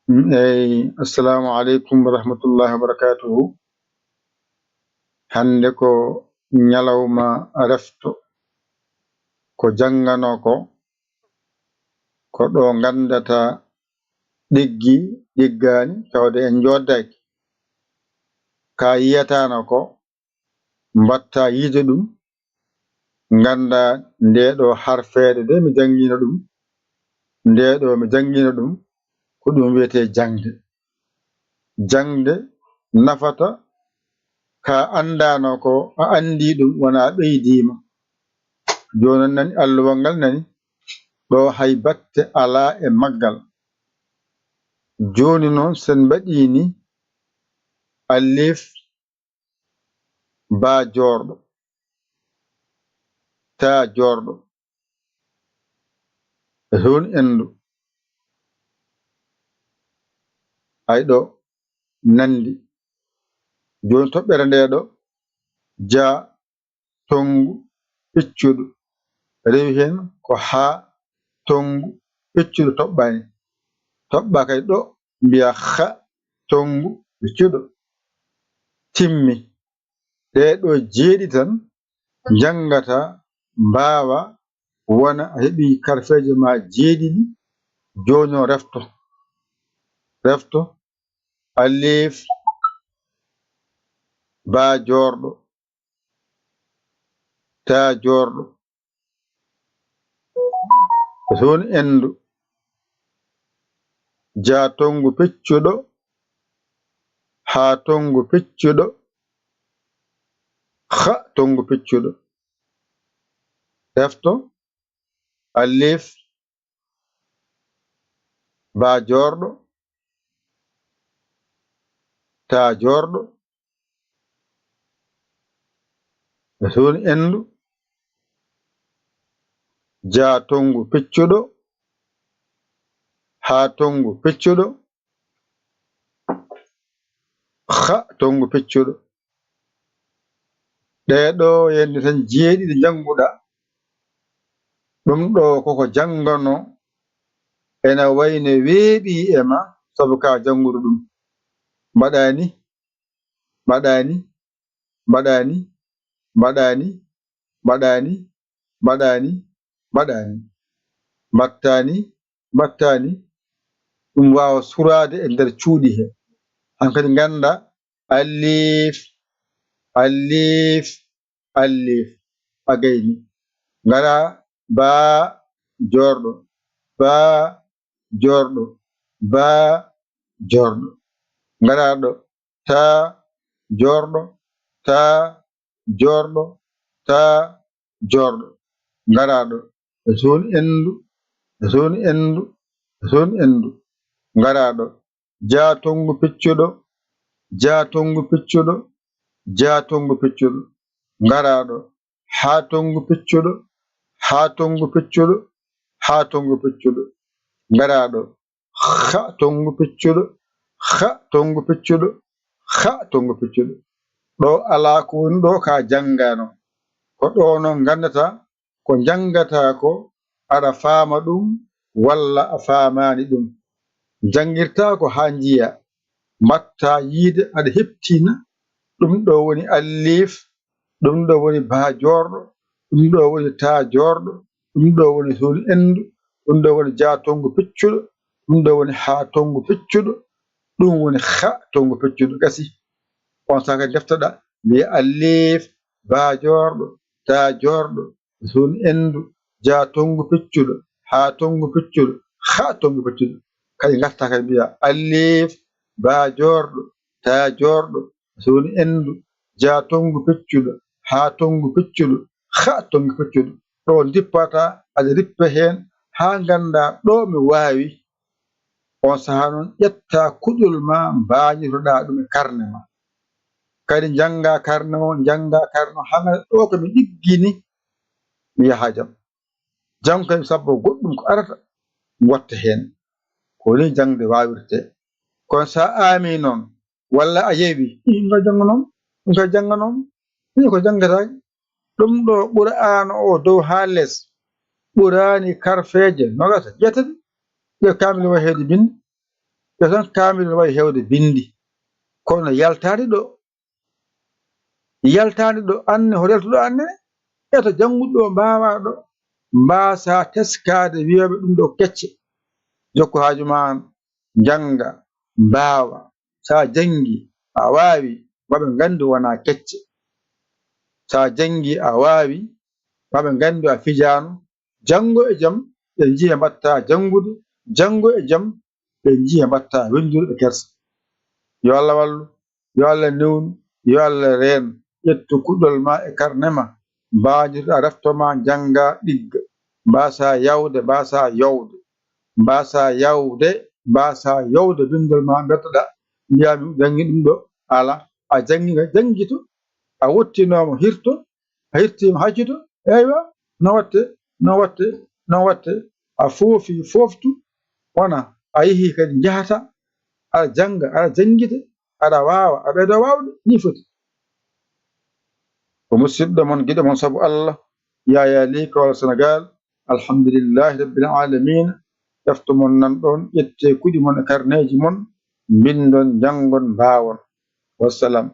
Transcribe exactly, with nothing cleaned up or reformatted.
Eyi, assalamu aleykum wa rahmatullahi wa barakatuhu. Hannde ko ñalawma refto. Ko jannganoo ko, ko ɗo nganndata ɗiggi, ɗiggaani, tawde en njooddaki. Ka yiyataano ko, mbatta yiide ɗum, ngannda nde ɗo harfeede nde mi janngino ɗum, nde ɗo mi janngino ɗum, ko ɗum wiyetee jaŋde. Jaŋde nafata ka anndaano ko a anndi ɗum, wona a ɓeydiima. Jooni on nani alluwal ngal nani, ɗo hay batte alaa e maggal. Jooni noon sen mbaɗii ni alif, baa joorɗo, taa joorɗo, e toon enndu. Ay ɗo nanndi. Jooni toɓɓere nde ɗo, jaa tonngu piccuɗo. Rewi heen ko haa tonngu piccuɗo toɓɓani. Toɓɓa kay ɗo mbiya ha tonngu piccuɗo. Timmi. Ɗee ɗo jeeɗi tan njanngata, mbaawa wona a heɓi karfeeje ma jeeɗiɗi. Jooni o refto. Refto. Alif, baa joorɗo, taa joorɗo, toon enndu, jaa tonngu piccuɗo, haa tonngu piccuɗo, ha tonngu piccuɗo. Refto, alif, baa joorɗo, taa joorɗo, e toon enndu, jaa tonngu piccuɗo, haa tonngu piccuɗo, ha tonngu piccuɗo. Ɗee ɗo yende tan jeeɗiɗi njannguɗaa, ɗum ɗo koko jannganoo, ena wayno weeɓi e ma, sabu ka janngude ɗum. Mbaɗaani, mbaɗaani, mbaɗaani, mbaɗaani, mbaɗaani, mbaɗaani, mbaɗaani, mbattaani, mbattaani, ɗum waawa suraade e nder cuuɗi he. Hankadi ngannda alif, alif, alif, a gayni. Ngara baa joorɗo, baa joorɗo, baa joorɗo. Ngara ɗo, taa joorɗo, taa joorɗo, taa joorɗo. Ngara ɗo, e toon enndu, e toon enndu, e toon enndu. Ngara ɗo, jaa tonngu piccuɗo, jaa tonngu piccuɗo, jaa tonngu piccuɗo. Ngara ɗo, haa tonngu piccuɗo, haa tonngu piccuɗo, haa tonngu piccuɗo. Ngara ɗo, ha tonngu piccuɗo, ha tonngu piccuɗo, ha tonngu piccuɗo. Ɗo alaa ko woni ɗo ka janngaano. Ko ɗo noon nganndata ko njanngataa ko, aɗa faama ɗum walla a faamaani ɗum. Njanngirtaa ko haa njiya, mbaɗtaa yiide aɗa heptina, ɗum ɗo woni alif, ɗum ɗo woni baa joorɗo, ɗum ɗo woni taa joorɗo, ɗum ɗo woni toon enndu, ɗum ɗo woni jaa tonngu piccuɗo, ɗum ɗo woni haa tonngu piccuɗo, ɗum woni ha tonngu piccuɗo. Gasi. On saka deftoɗa, mbiya alif, baa joorɗo, taa joorɗo, toon enndu, jaa tonngu piccuɗo, haa tonngu piccuɗo, ha tonngu piccuɗo. Kadi ngarta kadi mbiya alif, baa joorɗo, taa joorɗo, toon enndu, jaa tonngu piccuɗo, haa tonngu piccuɗo, ha tonngu piccuɗo. Ɗo ndippata, aɗa rippa heen, haa ngannda ɗo mi waawi. On sahaa noon, ƴetta kuɗol ma, mbaañitoɗaa ɗum e karne ma. Kadi njannga karne o, njannga karne o, haa ngannda ɗo ko mi ɗiggini, mi yaha jam. Janngo kadi, sabbo goɗɗum ko arata, mi watta heen. Ko ni jaŋde waawirtee. Kono so a aamii noon, walla a yewi, "Ih, ɗum ka jannganoo, ɗum ka jannganoo, ɗum ko janngataake." Ɗum ɗo Qur'aana o dow haa les, ɓuraani karfeeje noogaas e jeetati, ɗe kaamil waheede binde. Yo tan kaamil no wawi heewde binndi, kono yaltaade ɗo, yaltaade ɗo anne, hoto yaltu ɗo anne, eto jannguɗo ɗo mbaawaa ɗo, mbaasaa teskaade wiyooɓe ɗum ɗo kecce. Jokku haaju maa, jannga, mbaawa. So a janngi, a waawi, maa ɓe nganndu wonaa kecce. So a janngi, a waawi, maa ɓe nganndu a fijaano. Janngo e jam, ɓe njiya mbaɗtaa janngude. Janngo e jam, ɓe njiya mbaɗtaa winndude e kersa. Yo Allah wallu, yo Allah newnu, yo Allah reen. Ƴettu kuɗol ma e karne ma, mbaajirɗa refto ma, njannga, ɗigga. Mbaasaa yawde, mbaasaa yowde. Mbaasaa yawde, mbaasaa yowde binndol ma, mbettoɗaa, mbiyaa mi janngi ɗum ɗo. Alaa, a janngi nga, janngito, a wottinooma, hirto, a hirtiima, haccito. Eywa, no watte, no watte, no watte, a foofi, fooftu, wona a yehi kadi njahata, aɗa jannga, aɗa janngita, aɗa waawa, a ɓeydo waawde, nii foti. Ko musidɗo mon, giɗo mon sabu Allah, Yaya Ly, Kaolack, Sénégal. Alhamdulillahi Rabbil Alamina. Ƴefto mon nan ɗoon, ƴettee kuɗi mon e karneeji mon, mbinndon, njanngon, mbaawon. Wassalam.